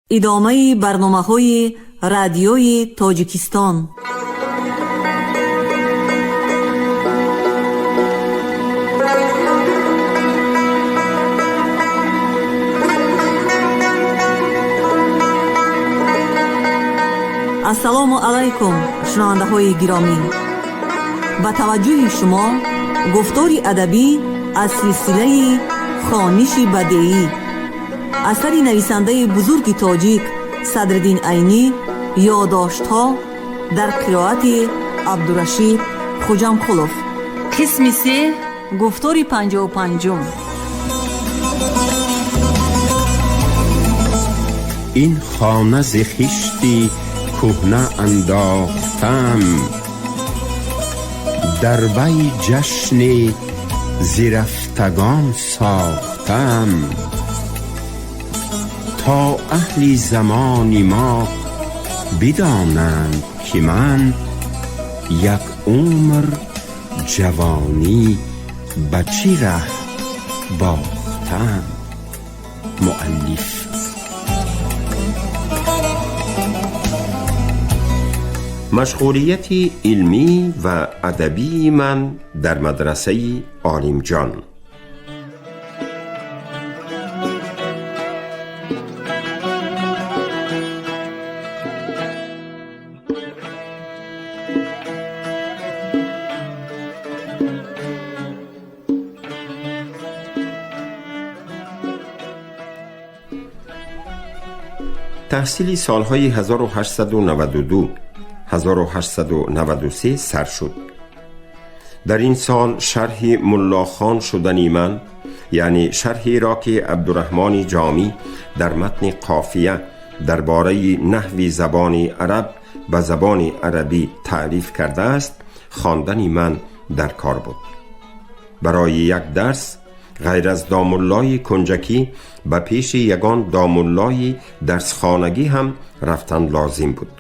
Идомаи барномаҳои Радиои Тоҷикистон. Ассалому алайкум, шунавандаҳои гиромӣ! Ба таваҷҷӯҳи шумо гуфтори адабӣ аз силсилаи «Хониши бадеӣ», асари нависандаи бузурги тоҷик Садриддин Айнӣ, ёддоштҳо дар қироати Абдурашид Хуҷамқулов. Қисми се, гуфтори 55-ум. Ин хона зи хишти кӯҳна андохтам, дар вай ҷашни зирафтагон сохтам, то аҳли замони мо бидонанд, ки ман як умр ҷавонӣ ба чӣ раҳ бохтам. Муаллиф. Машғулияти илмӣ ва адабии ман дар мадрасаи Олимҷон. Таҳсили солҳои 1892 1893 сар шуд. Дар ин сол шарҳи Муллохон шудани ман, яъне шарҳеро ки Абдураҳмони Ҷомӣ дар матни қофия дар бораи наҳви забони араб ба забони арабӣ таъриф кардааст, хондани ман дар кор буд. Барои як дарс ғайр аз домуллои кунҷакӣ ба пеши ягон домуллои дарсхонагӣ ҳам рафтан лозим буд.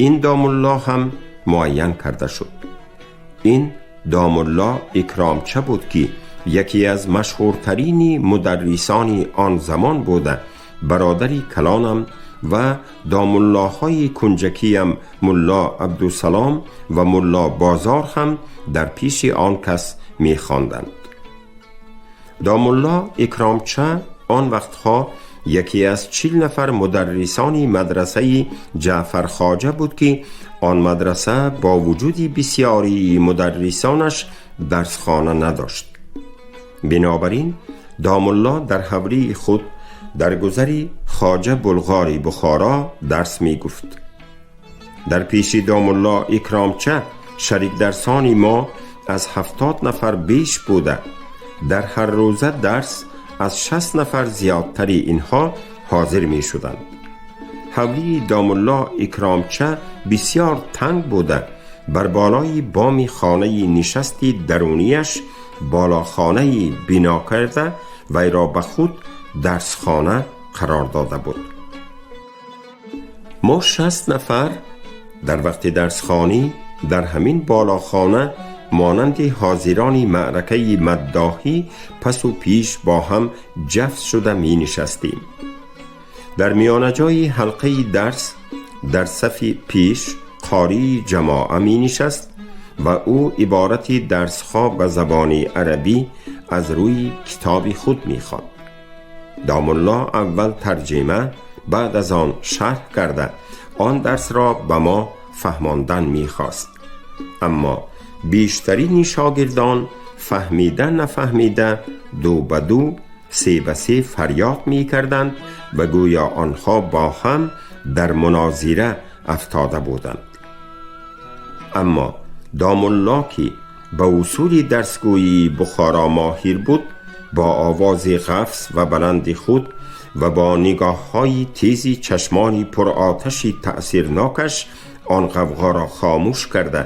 Ин домулло ҳам муайян карда шуд. Ин домулло Икромча буд, ки яке аз машҳуртарини мударрисони он замон буда, бародари калонам ва домуллоҳои кунҷакиям Мулло Абдусалом ва Мулло Бозор ҳам дар пеши он кас мехонданд. Домулло Икромча он вақтҳо яке аз 40 нафар мударрисони мадрасаи Ҷаъфархоҷа буд, ки он мадраса бо вуҷуди бисёрии мударрисонаш дарсхона надошт. Бинобар ин домулло дар ҳавлии худ дар гузари Хоҷа Булғори Бухоро дарс мегуфт. Дар пеши домулло Икромча шарикдарсони мо аз 70 нафар беш буда, дар ҳар рӯза дарс аз 60 нафар зиёдтари инҳо ҳозир мешуданд. Ҳавлии домулло Икромча бисёр танг буда, бар болои боми хонаи нишасти дарунияш болохонае бино карда, вайро ба худ дарсхона қарор дода буд. Мо 60 нафар дар вақти дарсхонӣ дар ҳамин болохона монанди ҳозирони маъракаи маддоҳӣ пасу пеш бо ҳам ҷафс шуда менишастем. Дар миёнаҷои ҳалқаи дарс дар сафи пеш қории ҷамоа менишаст ва ӯ иборати дарсҳо ба забони арабӣ аз рӯи китоби худ мехонд. Домулло аввал тарҷима, баъд аз он шарҳ карда, он дарсро ба мо фаҳмондан мехост. Аммо бештарини шогирдон фаҳмида нафаҳмида ду ба ду, се ба се фарёд мекарданд ва гӯё онҳо бо ҳам дар мунозира афтода буданд. Аммо домулло, ки ба усули дарсгӯии Бухоро моҳир буд, бо овози ғафз ва баланди худ ва бо нигоҳҳои тези чашмони пуроташи таъсирнокаш он ғавғоро хомӯш карда,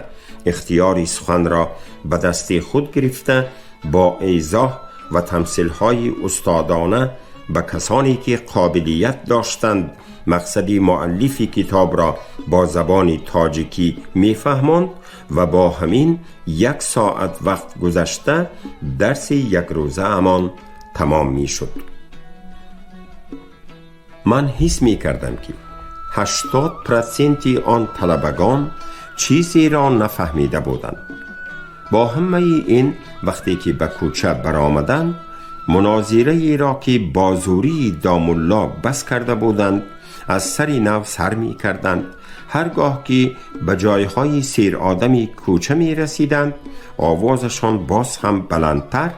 ихтиёри суханро ба дасти худ гирифта, бо эзоҳ ва тамсилҳои устодона ба касоне ки қобилият доштанд мақсади муаллифи китобро бо забони тоҷикӣ мефаҳмонд ва бо ҳамин як соат вақт гузашта дарси якрӯзаамон тамом мешуд. Ман ҳис мекардам, ки 80% он талабагон чизеро нафаҳмида буданд. Бо ҳамаи ин, вақте ки ба кӯча баромаданд, мунозираеро, ки бо зӯрии домулло бас карда буданд, аз сари нав сар мекарданд. Ҳаргоҳ ки ба ҷойҳои серодами кӯча мерасиданд, овозашон боз ҳам баландтар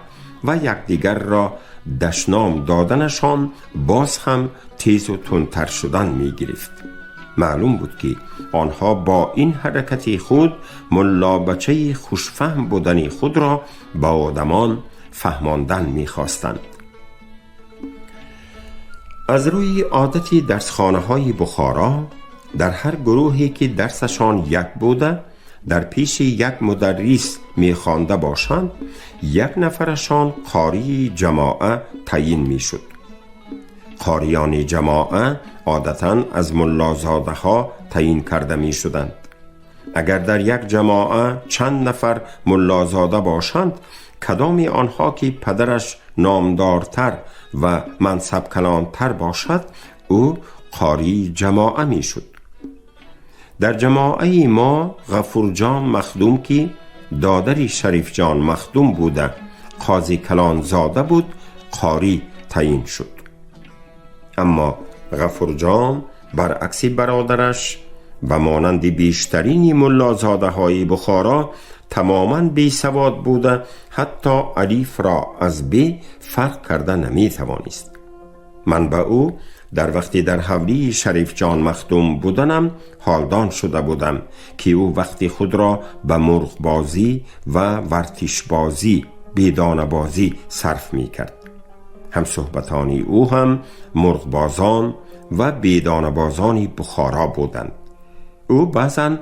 ва якдигарро дашном доданашон боз ҳам тезу тундтар шудан мегирифт. Маълум буд, ки онҳо бо ин ҳаракати худ муллобачаи хушфаҳм будани худро ба одамон фаҳмондан мехостанд. Аз рӯи одати дарсхонаҳои Бухоро, дар ҳар гурӯҳе ки дарсашон як буда, дар пеши як мударрис мехонда бошанд, як нафарашон қории ҷамоа таъйин мешуд. Қориёни ҷамоа одатан аз муллозодаҳо таъйин карда мешуданд. Агар дар як ҷамоа чанд нафар муллозода бошанд, кадоми онҳо ки падараш номдортар ва мансабкалонтар бошад, ӯ қории ҷамоа мешуд. Дар ҷамоаи мо Ғафурҷон Махдум, ки додари Шарифҷон Махдум буда, қози калонзода буд, қорӣ таъйин шуд. Аммо Ғафурҷон баръакси бародараш ва монанди бештарини муллозодаҳои Бухоро тамоман бесавод буда, ҳатто алифро аз б фарқ карда наметавонист. Ман ба ӯ дар вақти дар ҳавлии Шарифҷон Махдум буданам ҳолдон шуда будам, ки ӯ вақти худро ба мурғбозӣ ва вартишбозӣ, бедонабозӣ сарф мекард. Ҳамсӯҳбатони ӯ ҳам мурғбозон ва бедонабозони Бухоро буданд. Ӯ баъзан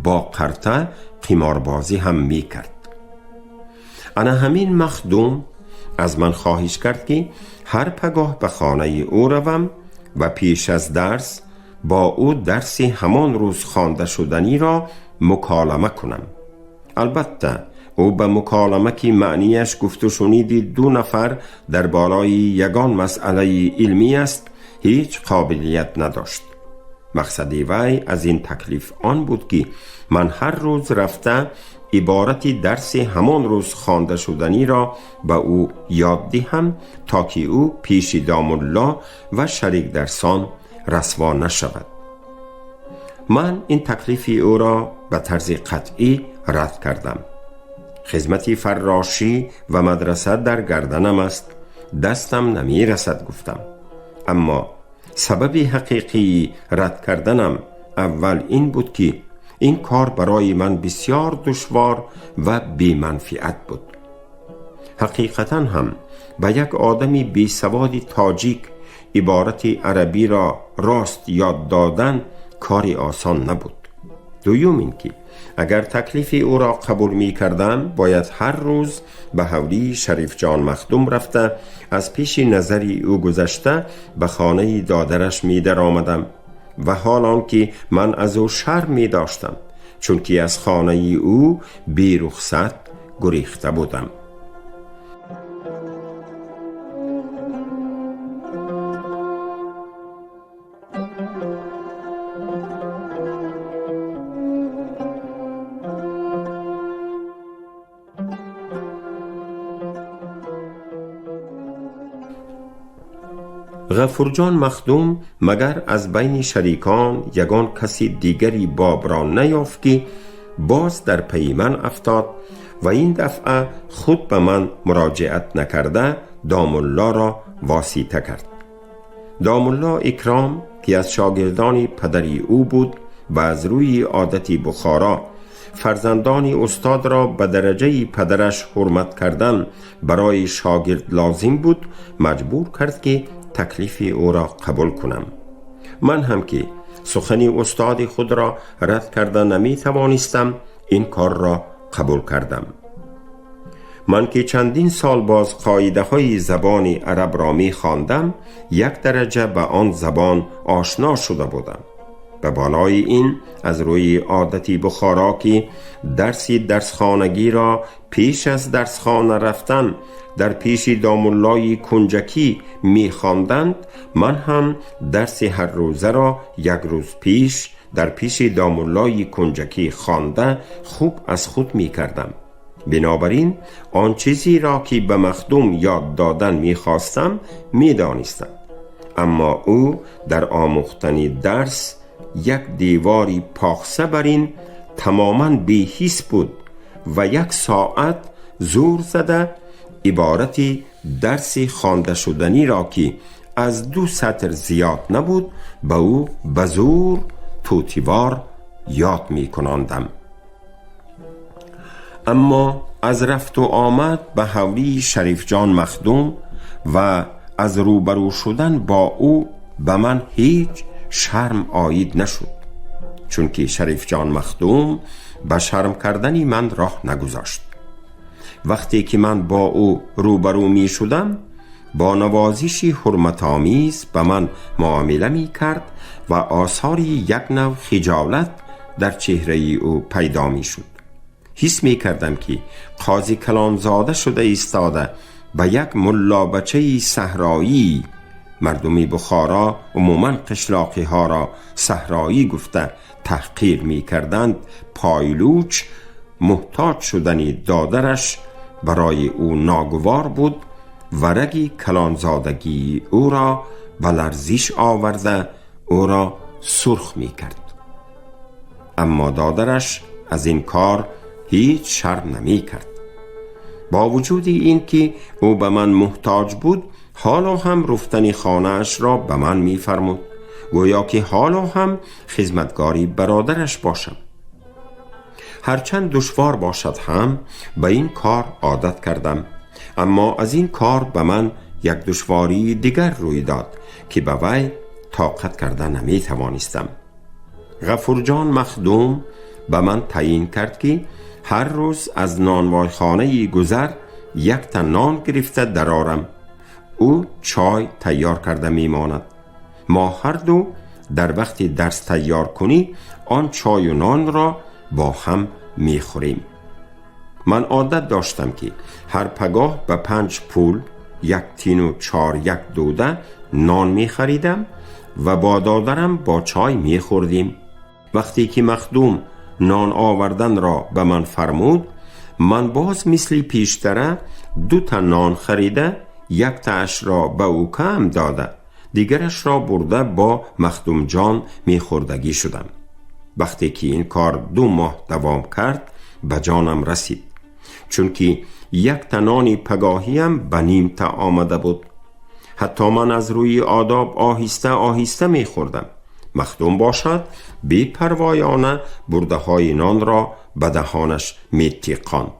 бо қарта қиморбозӣ ҳам мекард. Ана ҳамин Махдум аз ман хоҳиш кард, ки ҳар пагоҳ ба хонаи ӯ равам ва пеш аз дарс бо ӯ дарси ҳамон рӯз хонда шуданиро муколама кунам. Албатта, ӯ ба муколама, ки маънияш гуфтушуниди ду нафар дар болои ягон масъалаи илмӣ аст, ҳеҷ қобилият надошт. Мақсади вай аз ин таклиф он буд, ки ман ҳар рӯз рафта иборати дарси ҳамон рӯз хонда шуданиро ба ӯ ёд диҳам, то ки ӯ пеши домулло ва шарикдарсон расво нашавад. Ман ин таклифи ӯро ба тарзи қатъӣ рад кардам. Хизмати фаррошӣ ва мадраса дар гарданам аст, дастам намерасад, гуфтам. Аммо сабаби ҳақиқии рад карданам аввал ин буд, ки ин кор барои ман бисёр душвор ва беманфиат буд. Ҳақиқатан ҳам ба як одами бесаводи тоҷик иборати арабиро рост ёд додан кори осон набуд. Дуюм ин ки агар таклифи ӯро қабул мекардам, бояд ҳар рӯз ба ҳавлии Шарифҷон Махдум рафта, аз пеши назари ӯ гузашта, ба хонаи додараш медаромадам ва ҳол он ки ман аз ӯ шарм медоштам, чунки аз хонаи ӯ берухсат гурехта будам. Ғафурҷон Махдум магар аз байни шарикон ягон каси дигари боб ро наёфт, ки боз дар пайи ман афтод ва ин дафъа худ ба ман муроҷиат накарда, домуллоро восита кард. Домулло Икром, ки аз шогирдони падари ӯ буд ва аз рӯи одати Бухоро фарзандони устодро ба дараҷаи падараш ҳурмат кардан барои шогирд лозим буд, маҷбур кард, ки таклифи ӯро қабул кунам. Ман ҳам, ки сухани устоди худро рад карда наметавонистам, ин корро қабул кардам. Ман, ки чандин сол боз қоидаҳои забони арабро мехондам, як дараҷа ба он забон ошно шуда будам. به بالای این از روی عادتی بخارا که درسی درسخانگی را پیش از درسخانه رفتن در پیش دامولای کنجکی می خواندند، من هم درس هر روزه را یک روز پیش در پیش دامولای کنجکی خوانده خوب از خود می کردم. بنابراین آن چیزی را که به مخدوم یاد دادن می خواستم می دانستم. اما او در آموختن درس یک دیواری پاخسه بر این تماما بی حس بود و یک ساعت زور زده عبارت درس خوانده شدنی را که از 2 سطر زیاد نبود به او به زور توتیوار یاد می کناندم. اما از رفت و آمد به حولی شریف جان مخدوم و از روبرو شدن با او به من هیچ شرم عاید نشد، چون که شریف جان مخدوم به شرم کردنی من راه نگذاشت. وقتی که من با او روبرو می شدم با نوازشی حرمت آمیز به من معامله می کرد و آثار یک نوع خجالت در چهره او پیدا می شد. حس می کردم که قاضی کلانزاده شده ایستاده به یک ملا بچه صحرایی، مردم بخارا عموما قشلاقی ها را صحرایی گفته تحقیر می کردند، پایلوچ محتاج شدن دادرش برای او ناگوار بود و رگ کلانزادگی او را به لرزش آورده او را سرخ می کرد. اما دادرش از این کار هیچ شرم نمی کرد. با وجود این که او به من محتاج بود، حالا هم رفتن خانه‌اش را به من می فرمود، گویا که حالا هم خدمتگاری برادرش باشم. هرچند دشوار باشد هم به این کار عادت کردم. اما از این کار به من یک دشواری دیگر روی داد که به وی طاقت کرده نمی توانستم. غفور جان مخدوم به من تعیین کرد که هر روز از نانوایخانه گذر یک تا نان گرفته درارم، او چای تیار کرده میماند. ما هر دو در وقت درس تیار کنی آن چای و نان را با هم میخوریم. من عادت داشتم که هر پگاه به 5 پول 1 تین و 4 یک دوده نان میخریدم و با دادرم با چای میخوردیم. وقتی که مخدوم نان آوردن را به من فرمود، من باز مثل پیشتره 2 تا نان خریده، 1 تاش را به او کم داده، دیگرش را برده با مخدوم جان میخوردگی شدم. وقتی که این کار 2 ماه دوام کرد به جانم رسید، چون که 1 تا نان پگاهیم به نیم تا آمده بود. حتی من از روی آداب آهسته آهسته میخوردم. مخدوم باشد بی پروایانه برده های نان را به دهانش می تیقاند.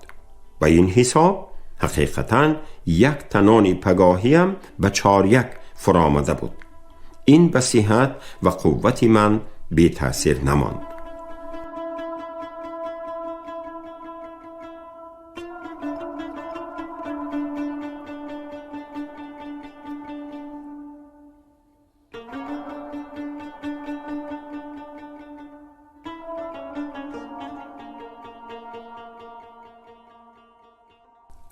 به این حساب حقیقتا 1 تا نان پگاهیم به 4 یک فرامده بود. این به صحت و قوت من بی تاثیر نماند.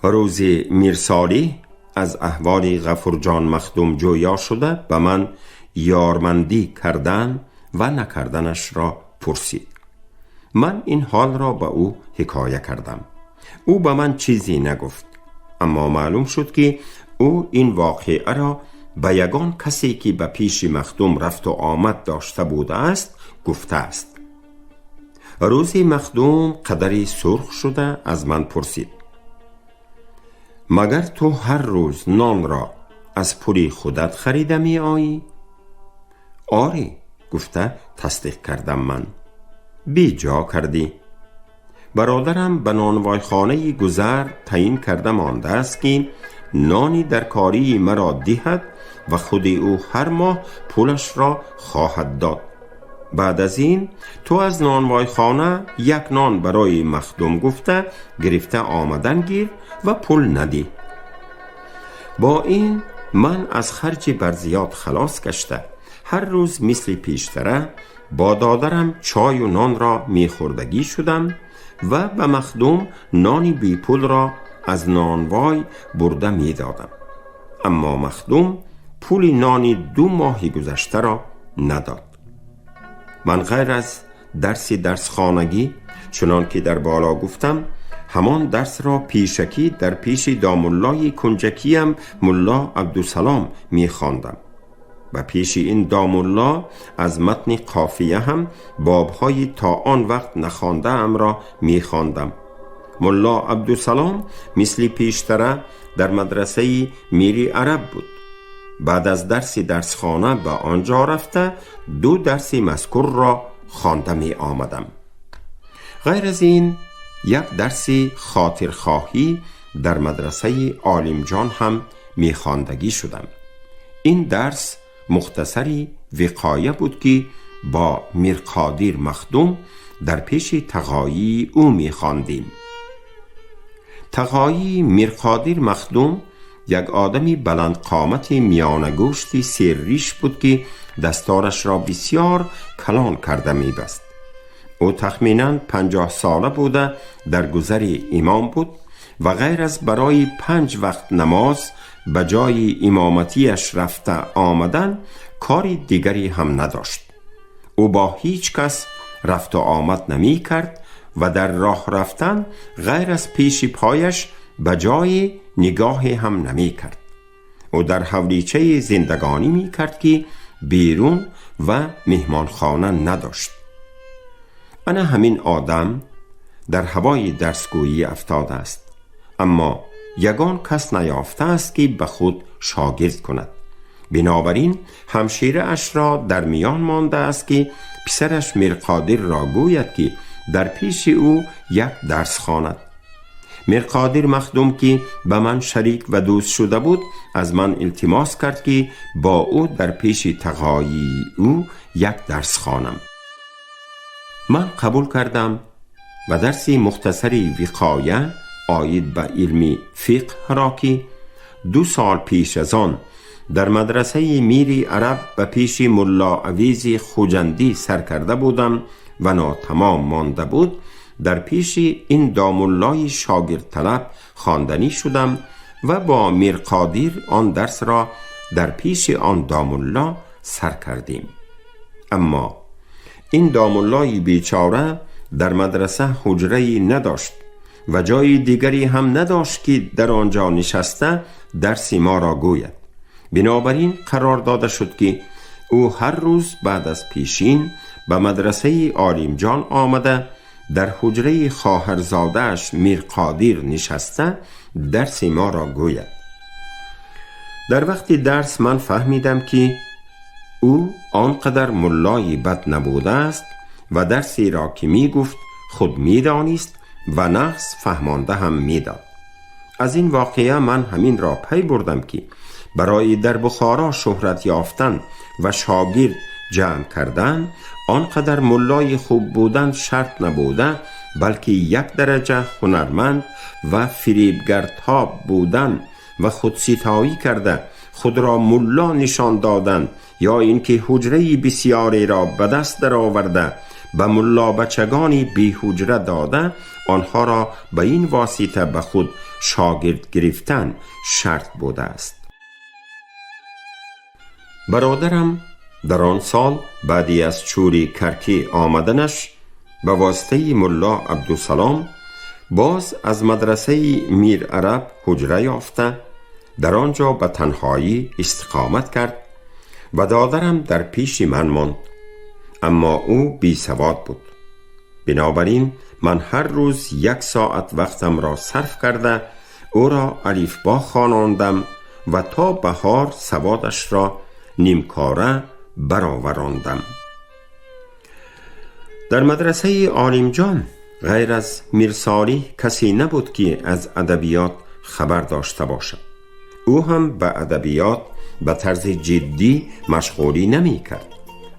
روز میرسالی از احوال غفور جان مخدوم جویا شده به من یارمندی کردن و نکردنش را پرسید. من این حال را به او حکایه کردم. او به من چیزی نگفت، اما معلوم شد که او این واقعه را به یگان کسی که به پیش مخدوم رفت و آمد داشته بوده است گفته است. روزی مخدوم قدری سرخ شده از من پرسید: مگر تو هر روز نان را از پولی خودت خریده می آیی؟ آری، گفته تصدیق کردم من. بی جا کردی. برادرم به نانوایخانه گذر تعیین کرده مانده است که نانی در کاری مرا دهد و خود او هر ماه پولش را خواهد داد. بعد از این تو از نانوایخانه یک نان برای مخدوم گفته گرفته آمدن گیر و پول ندی. با این من از خرج برزیاد خلاص گشته ҳар рӯз мисли пештара бо додарам чою нонро мехӯрдагӣ шудам ва ба махдум нони бепулро аз нонвой бурда медодам. Аммо махдум пули нони 2 моҳи гузаштаро надод. Ман ғайр аз дарси дарсхонагӣ, чунон ки дар боло гуфтам, ҳамон дарсро пешакӣ дар пеши домуллои кунҷакиям мулло Абдусалом мехондам. Ба пеши ин домулло аз матни қофия ҳам бобҳои то он вақт нахондаамро мехондам. Мулло Абдусалом мисли пештара дар мадрасаи Мири Араб буд. Баъд аз дарси дарсхона ба он ҷо рафта 2 дарси мазкурро хонда меомадам. Ғайр аз ин як дарси хотирхоҳӣ дар мадрасаи Олимҷон ҳам мехондагӣ шудам. Ин дарс мухтасари виқоя буд, ки бо Мирқодир махдум дар пеши тағоии ӯ мехондем. Тағоии Мирқодир махдум як одами баландқомати миёнагӯшти серриш буд, ки дасторашро бисёр калон карда мебаст. Ӯ тахминан 50 сола буда, дар гузари имом буд ва ғайр аз барои 5 вақт намоз ба ҷои имоматиаш рафта омадан кори дигаре ҳам надошт. Ӯ бо ҳеҷ кас рафту омад намекард ва дар роҳ рафтан ғайр аз пеши пояш ба ҷои нигоҳе ҳам намекард. Ӯ дар ҳавличаи зиндагонӣ мекард, ки берун ва меҳмонхона надошт. Ана ҳамин одам дар ҳавои дарсгӯйӣ афтодааст, аммо ягон кас наёфтааст, ки ба худ шогирд кунад. Бинобар ин ҳамшираашро дар миён мондааст, ки писараш Мирқодирро гӯяд, ки дар пеши ӯ як дарс хонад. Мирқодир махдум, ки ба ман шарик ва дӯст шуда буд, аз ман илтимос кард, ки бо ӯ дар пеши тағоии ӯ як дарс хонам. Ман қабул кардам ва дарси мухтасари виқоя оид ба илми фиқҳро, ки 2 сол пеш аз он дар мадрасаи Мири Араб ба пеши мулло Авези Хуҷандӣ сар карда будам ва нотамом монда буд, дар пеши ин домуллои шогирдталаб хонданӣ шудам ва бо Мирқодир он дарсро дар пеши он домулло сар кардем. Аммо ин домуллои бечора дар мадраса ҳуҷрае надошт ва ҷои дигаре ҳам надошт, ки дар он ҷо нишаста дарси моро гӯяд. Бинобар ин қарор дода шуд, ки ӯ ҳар рӯз баъд аз пешин ба мадрасаи Олимҷон омада, дар ҳуҷраи хоҳарзодааш Мирқодир нишаста дарси моро гӯяд. Дар вақти дарс ман фаҳмидам, ки ӯ он қадар муллои бад набудааст ва дарсеро, ки мегуфт, худ медонист ва нағз фаҳмонда ҳам медод. Аз ин воқеа ман ҳаминро пай бурдам, ки барои дар Бухоро шӯҳрат ёфтан ва шогирд ҷамъ кардан он қадар муллои хуб будан шарт набуда, балки як дараҷа ҳунарманд ва фиребгартоб будан ва худситоӣ карда худро мулло нишон додан ё ин ки ҳуҷраи бисёреро ба даст дароварда ба муллобачагони беҳуҷра дода онҳоро ба ин восита ба худ шогирд гирифтан шарт будааст. Бародарам дар он сол баъди аз Чӯри Каркӣ омаданаш ба воситаи мулло Абдусалом боз аз мадрасаи Мир Араб ҳуҷра ёфта, дар он ҷо ба танҳоӣ истиқомат кард ва додарам дар пеши ман монд. Аммо ӯ бесавод буд. Бинобар ин ман ҳар рӯз 1 соат вақтамро сарф карда ӯро алифбо хонондам ва то баҳор саводашро нимкора бароварондам. Дар мадрасаи Олимҷон ғайр аз Мирсолиҳ касе набуд, ки аз адабиёт хабар дошта бошад. Ӯ ҳам ба адабиёт ба тарзи ҷиддӣ машғулӣ намекард.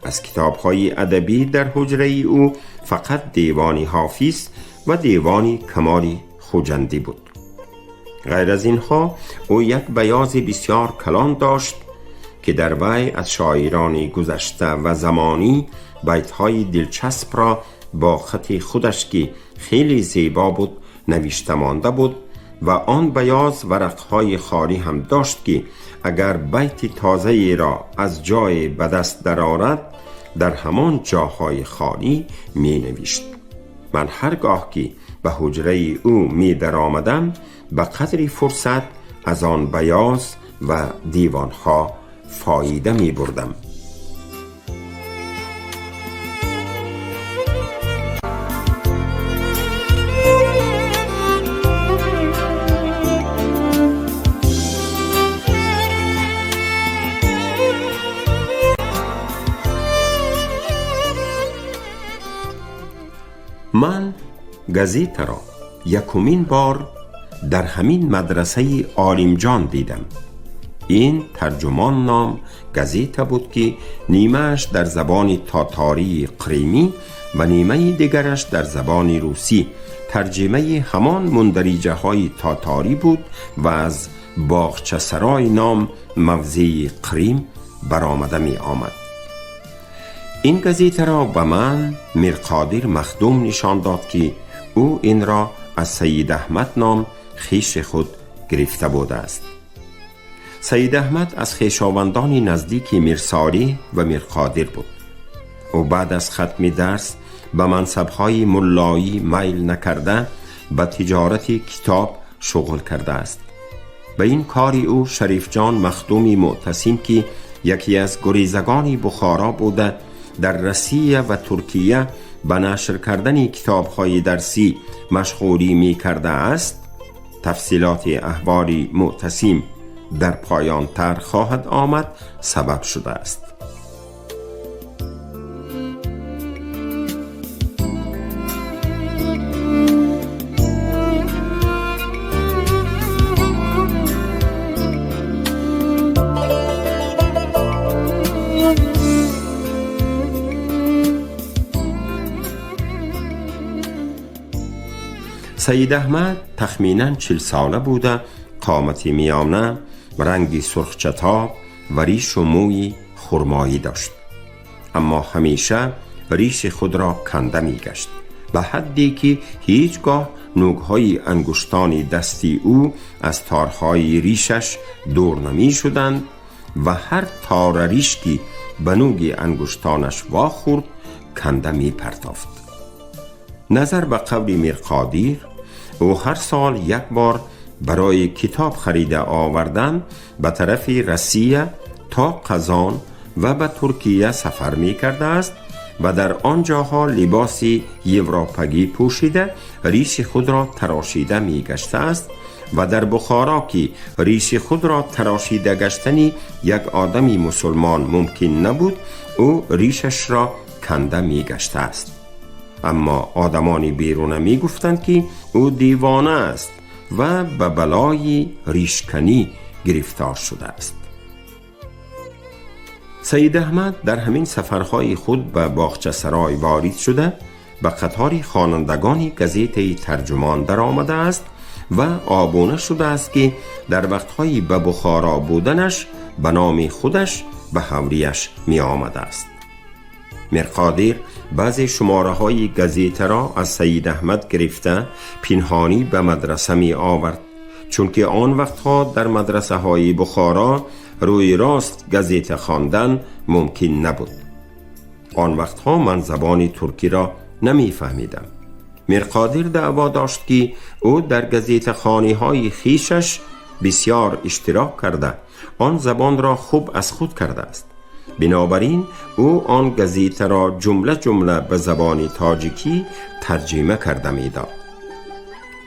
Аз китобҳои адабӣ дар ҳуҷраи ӯ фақат девони Ҳофиз ва девони Камоли Хуҷандӣ буд. Ғайр аз инҳо ӯ як баёзи бисёр калон дошт. که در وی از شاعران گذشته و زمانی بیت‌های دلچسب را با خط خودش که خیلی زیبا بود نوشته مانده بود و آن بیاض ورقهای خالی هم داشت که اگر بیت تازه را از جای به دست درآورد در همان جاهای خالی می نوشت. من هرگاه که به حجره او می در آمدم به قدری فرصت از آن بیاض و دیوانها فایده می بردم. من گزیت را یکمین بار در همین مدرسه عالمجان دیدم. این ترجمان نام گزیته بود که نیمه‌اش در زبان تاتاری قریمی و نیمه دیگرش در زبان روسی ترجمه همان مندرجه های تاتاری بود و از باغچه سرای نام موضع قریم برآمده می آمد. این گزیته را به من میرقادر مخدوم نشان داد که او این را از سید احمد نام خویش خود گرفته بوده است. سید احمد از خویشاوندان نزدیک میرصالح و میرقادر بود. او بعد از ختم درس به منصبهای ملایی میل نکرده به تجارت کتاب شغل کرده است. به این کار او شریف جان مخدوم معتصم که یکی از گریزگان بخارا بوده در روسیه و ترکیه به نشر کردن کتاب‌های درسی مشغولی می کرده است، تفصیلات احوال معتصم در پایان تر خواهد آمد، سبب شده است. سید احمد تخمیناً 40 ساله بوده، قامت میانه، رنگ سرخچتاب و ریش و موی خرمایی داشت، اما همیشه ریش خود را کنده می گشت، به حدی که هیچگاه نوک‌های انگشتان دستی او از تارهای ریشش دور نمی شدند و هر تار ریش که به نوک انگشتانش واخورد کنده می پرتافت. نظر به قول میرقادر او هر سال یک بار برای کتاب خریده آوردن به طرف روسیه تا قزان و به ترکیه سفر می کرده است و در آنجاها لباس یوروپگی پوشیده ریش خود را تراشیده می گشته است و در بخارا که ریش خود را تراشیده گشتن یک آدم مسلمان ممکن نبود، او ریشش را کنده می گشته است. اما آدمان بیرون می گفتند که او دیوانه است و به بلای ریشکنی گرفتار شده است. سید احمد در همین سفرهای خود به باغچه سرای وارد شده به قطار خوانندگان گزیته ترجمان در آمده است و آبونه شده است که در وقتهای به بخارا بودنش به نام خودش به حوریش می آمده است. میرقادر بعضی شماره های گزیته را از سید احمد گرفته پنهانی به مدرسه می آورد، چون که آن وقتها در مدرسه های بخارا روی راست گزیته خواندن ممکن نبود. آن وقتها من زبان ترکی را نمی فهمیدم. میرقادر دعوا داشت که او در گزیته خوانی های خیشش بسیار اشتراک کرده آن زبان را خوب از خود کرده است. بنابراین او آن گزیته را جمله جمله به زبان تاجیکی ترجمه کرده میداد.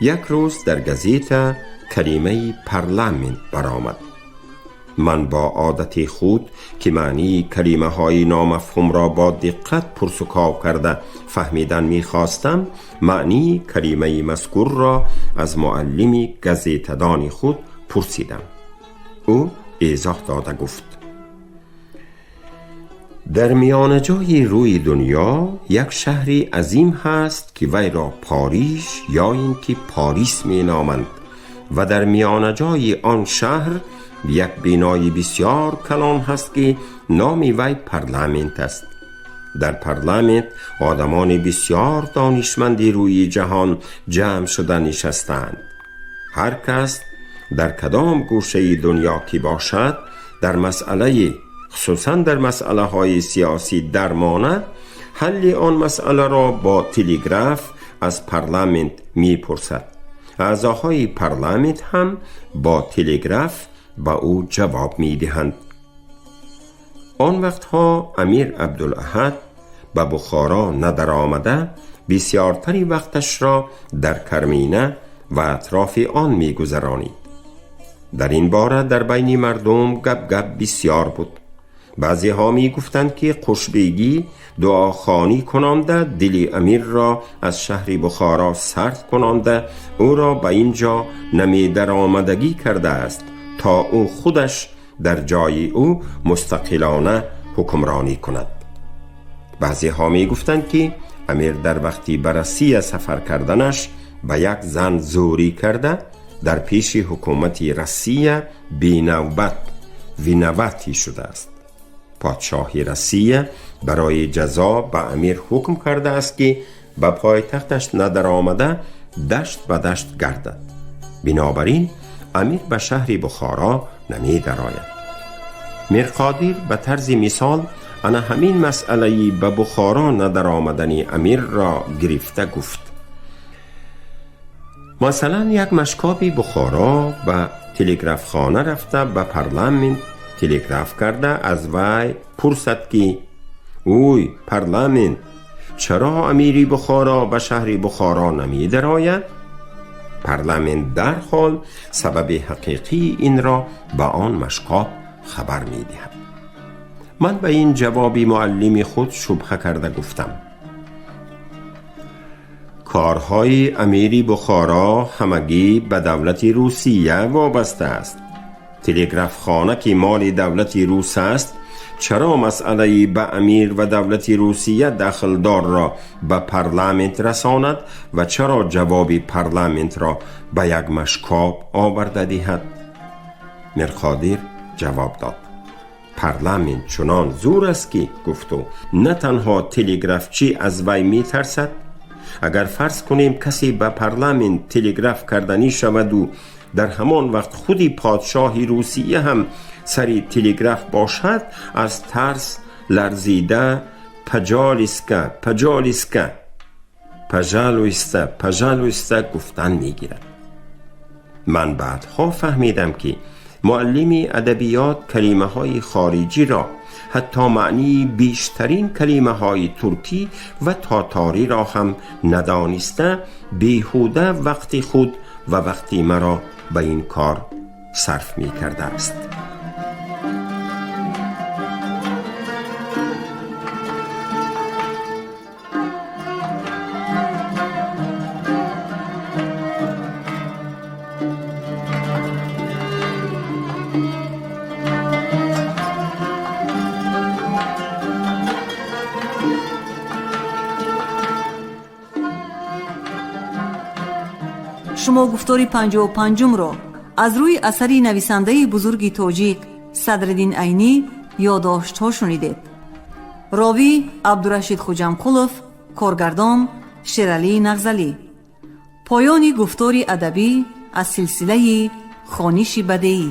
یک روز در گزیته کلمه پارلمان برآمد. من با عادت خود که معنی کلمه های نامفهوم را با دقت پرسکاو کرده فهمیدن میخواستم، معنی کلمه مذکور را از معلم گزیته‌دان خود پرسیدم. او ایضاح داده گفت: در میان جای روی دنیا یک شهر عظیم هست که وی را پاریس یا اینکه پاریس می نامند و در میان جای آن شهر як бинои бисёр калон ҳаст, ки номи вай парламент аст. Дар парламент одамони бисёр донишманди рӯи ҷаҳон ҷамъ шуда нишастаанд. Ҳар кас дар кадом гӯшаи дунё ки бошад, дар масъалаи, хусусан дар масъалаҳои сиёсӣ дармонад, ҳалли он масъаларо бо телеграф аз парламент мепурсад. Аъзоҳои парламент ҳам бо телеграф ба ӯ ҷавоб медиҳанд. Он вақтҳо Амир Абдулаҳад ба Бухоро надаромада, бисёртари вақташро дар Кармина ва атрофи он мегузаронид. Дар ин бора дар байни мардум гап-гап бисёр буд. Баъзеҳо мегуфтанд, ки Қушбегӣ дуохонӣ кунонда дили амирро аз шаҳри Бухоро сард кунонда, ӯро ба ин ҷо намедаромадагӣ кардааст, то ӯ худаш дар ҷои ӯ мустақилона ҳукмронӣ кунад. Баъзеҳо мегуфтанд, ки амир дар вақти ба Россия сафар карданаш ба як зан зӯрӣ карда, дар пеши ҳукумати Россия бенавбат виноватӣ шудааст. Подшоҳи Россия барои ҷазо ба амир ҳукм кардааст, ки ба пойтахташ надаромада, дашт ба дашт гардад. Бинобар ин амир ба шаҳри Бухоро намедарояд. Мирқодир ба тарзи мисол ана ҳамин масъалаи ба Бухоро надаромадани амирро гирифта гуфт: масалан, як машкоби Бухоро ба телеграфхона рафта, ба парламент телеграф карда, аз вай пурсад, ки ӯй парламент, чаро амири Бухоро ба шаҳри Бухоро намедарояд? Парламент дарҳол сабаби ҳақиқии инро ба он машкоб хабар медиҳад. Ман ба ин ҷавоби муаллими худ шубҳа карда гуфтам: корҳои амири Бухоро ҳамагӣ ба давлати Русия вобаста аст. Телеграфхона ки моли давлати рус аст, чаро масъалаи ба амир ва давлати Русия дахлдорро ба парламент расонад ва чаро ҷавоби парламентро ба як машкоб оварда диҳад? Мирқодир ҷавоб дод: парламент чунон зур аст, ки гуфту, на танҳо телеграфчӣ аз вай метарсад. Агар фарз кунем, касе ба парламент телеграф карданӣ шаваду дар ҳамон вақт худи подшоҳи Русия ҳам сари телеграф бошад, аз тарс ларзида «Пожалуйста, пожалуйста, пожалуйста, пожалуйста» гуфтан мегирад. Ман баъдҳо фаҳмидам, ки муаллими адабиёт калимаҳои хориҷиро, ҳатто маънии бештарин калимаҳои туркӣ ва тоториро ҳам надониста, беҳуда вақти худ ва вақти маро ба ин кор сарф мекардааст. Шумо гуфтори 55-умро аз рӯи асари нависандаи бузурги тоҷик Садриддин Айнӣ «Ёдоштҳо» шунидед. Ровӣ Абдурашид Хуҷамқулов, коргардон Шералӣ Нағзалӣ. Поёни гуфтори адабӣ аз силсилаи хониши бадеӣ.